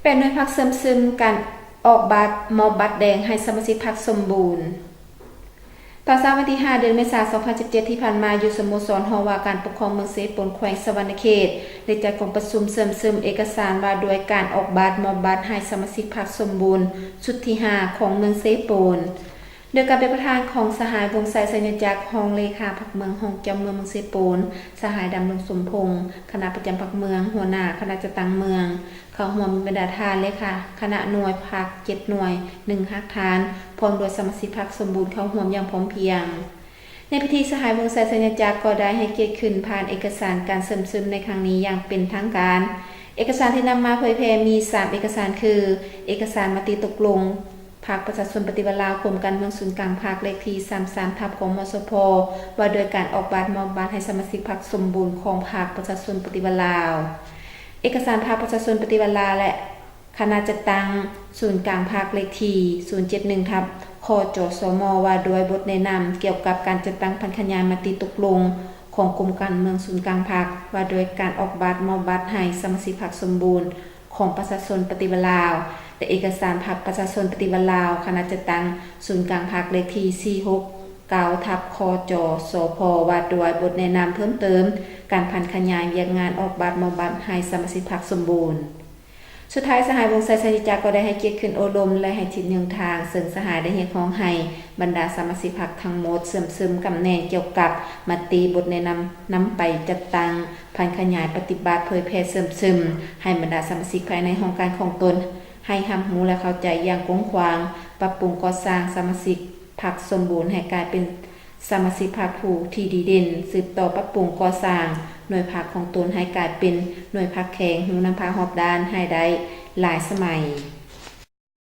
ແປດໜ່ວຍພັກເຊື່ອມຊຶມການອອກບັດ ມອບບັດແດງໃຫ້ສະມາຊິກພັກສົມບູນ. ຕອນເຊົ້າວັນທີຫ້າ ເດືອນເມສາ ສອງພັນສິບເຈັດ ທີ່ຜ່ານມາ, ຢູ່ສະໂມສອນຫໍວ່າການປົກຄອງເມືອງເຊໂປນ ແຂວງສະຫວັນນະເຂດ ໄດ້ຈັດກອງປະຊຸມເຊື່ອມຊຶມເອກະສານວ່າດ້ວຍການອອກບັດມອບບັດໃຫ້ສະມາຊິກພັກສົມບູນຊຸດທີຫ້າຂອງເມືອງເຊໂປນ. ໂດຍການເປັນປະທານຂອງສະຫາຍ ວົງໄຊ ໄຊຍະຈັກ ຮອງເລຂາພັກເມືອງ, ຮອງເຈົ້າເມືອງເມືອງເຊໂປນ, ສະຫາຍ ດຳລົງ ສົມພົງ ຄະນະປະຈຳພັກເມືອງ, ຫົວໜ້າຄະນະຈັດຕັ້ງເມືອງ, ເຂົ້າຮ່ວມມີບັນດາທ່ານເລຂາຄະນະໜ່ວຍພັກເຈັດໜ່ວຍ, ໜຶ່ງຮາກຖານ, ພ້ອມດ້ວຍສະມາຊິກພັກສົມບູນເຂົ້າຮ່ວມຢ່າງພ້ອມພຽງ. ໃນພິທີ, ສະຫາຍ ວົງໄຊ ໄຊຍະຈັກ ກໍໄດ້ໃຫ້ກຽດຂຶ້ນຜ່ານເອກະສານການເຊື່ອມຊຶມໃນຄັ້ງນີ້ຢ່າງເປັນທາງການ. ເອກະສານທີ່ນຳມາເຜີຍແຜ່ມີສາມເອກະສານຄື ເອກະສານມະຕິຕົກລົງ ພັກປະຊາຊົນປະຕິວັດລາວ ກົມການເມືອງສູນກາງພັກ ເລກທີສາມສາມ ທັບ ຄມສພ ວ່າດ້ວຍການອອກບັດມອບບັດໃຫ້ສະມາຊິກພັກສົມບູນຂອງພັກປະຊາຊົນປະຕິວັດລາວ, ເອກະສານພັກປະຊາຊົນປະຕິວັດລາວ ແລະ ຄະນະຈັດຕັ້ງສູນກາງພັກ ເລກທີສູນເຈັດໜຶ່ງ ທັບ ຄຈສມ ວ່າດ້ວຍບົດແນະນຳກ່ຽວກັບການຈັດຕັ້ງຜັນຂະຫຍາຍມະຕິຕົກລົງຂອງກົມການເມືອງສູນກາງພັກ ວ່າດ້ວຍການອອກບັດມອບບັດໃຫ້ສະມາຊິກພັກສົມບູນ ຂອງປະຊາຊົນປະຕິວັດລາວ ແລະ ເອກະສານພັກປະຊາຊົນປະຕິວັດລາວ ຄະນະຈັດຕັ້ງສູນກາງພັກ ເລກທີສີ່ຫົກເກົ້າ ທັບ ຄຈສພ ວ່າດ້ວຍບົດແນະນຳເພີ່ມເຕີມການຜັນຂະຫຍາຍວຽກງານອອກບັດມອບບັດໃຫ້ສະມາຊິກພັກສົມບູນ. ສຸດທ້າຍ, ສະຫາຍ ວົງໄຊ ໄຊຍະຈັກ ກໍໄດ້ໃຫ້ກຽດຂຶ້ນໂອ້ລົມ ແລະ ໃຫ້ທິດແນວທາງ, ເຊິ່ງສະຫາຍໄດ້ຮຽກຮ້ອງໃຫ້ບັນດາສະມາຊິກພັກທັງໝົດເຊື່ອມຊຶມກຳແໜ່ງກ່ຽວກັບມະຕິບົດແນະນຳ ນຳໄປຈັດຕັ້ງ ຜັນຂະຫຍາຍປະຕິບັດເຜີຍແຜ່ເຊື່ອມຊຶມໃຫ້ບັນດາສະມາຊິກພາຍໃນຫ້ອງການຂອງຕົນ ໃຫ້ຮັບຮູ້ ແລະ ເຂົ້າໃຈຢ່າງກວ້າງຂວາງ, ປັບປຸງກໍ່ສ້າງສະມາຊິກພັກສົມບູນໃຫ້ກາຍເປັນສະມາຊິກພັກຜູ້ທີ່ດີເດັ່ນ, ສືບຕໍ່ປັບປຸງກໍ່ສ້າງໜ່ວຍພັກຂອງຕົນໃຫ້ກາຍເປັນໜ່ວຍພັກແຂງ, ຮູ້ນຳພາຮອບດ້ານໃຫ້ໄດ້ຫຼາຍສະໄໝ.